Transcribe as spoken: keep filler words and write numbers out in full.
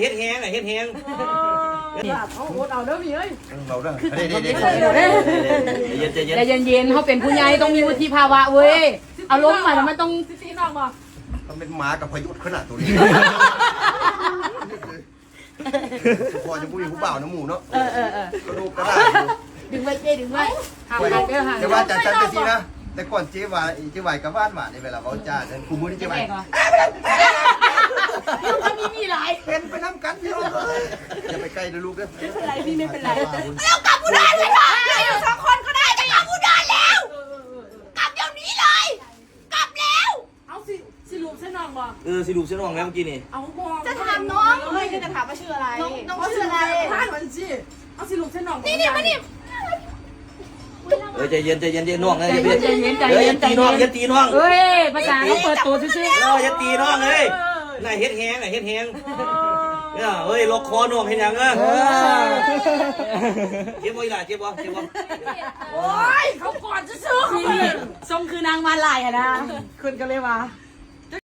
เฮ็ดแฮงอะ เฮ็ดแฮง เอาอดเอาเด้อพี่เอ้ย เออเราเด้อเด้ ใจเย็นใจเย็น ใจเย็นๆเขาเป็นผู้ใหญ่ต้องมีวุฒิภาวะเว้ย อารมณ์มันมันต้อง ตีน้องบ่ มันเป็นหมากับพยุทธ์ขนาดตัวนี้พอจะพูดผู้บ่าวนะหมู่เนาะ เออเออเออ ก็ดูกระดาษอยู่ ดึงไว้เจ๊ดึงไว้ห่างๆเด้อห่าง แต่ว่าจ่าจันไปสินะ แต่ก่อนเจ๊วายเจ๊วายกับบ้านหวานในเวลาเขาจ่าเนี่ยกูมือนี่เจ๊วาย มันมีมีหลาย เป็นไปน้ำกันพี่น้องเอ้ยอย่าไปใกล้นะลูกเด้อ ไม่เป็นไรพี่ไม่เป็นไร เรากลับอุดรเลยค่ะเราอยู่สองคนก็ได้ไม่กลับอุดรแล้ว กลับเดี๋ยวนี้เลย กลับแล้ว เอาสิสิลูกใช่น้องบ่ เออสิลูกใช่น้องแล้วเมื่อกี้นี่ เอาบ่ จะถามน้องไม่จะถามว่าชื่ออะไร น้องชื่ออะไร ถามมันสิเอาสิลูกใช่น้อง นี่นี่มานี่ เออใจเย็นใจเย็นใจน้องนะ ใจ อย่าไป เย็นใจเย็นใจ เฮ้ย เย็ อย่าน ตีน้องอย่าตีน้อง เฮ้ยภาษาเขาเปิดตัวซื่อ เอออย่าตีน้องเฮ้ยน่าเฮ็ดแฮงน่ะเฮ็ดแฮงเนี่ยเฮ้ยล็อกคอน้องเฮ็ดหยังเออเจ็บบ่อีหล่ะเจ็บบ่เจ็บบ่ โอ้ยเขากอดซื่อๆ ๆทรงคือนางมาลายอะนะคุณก็เลยว่า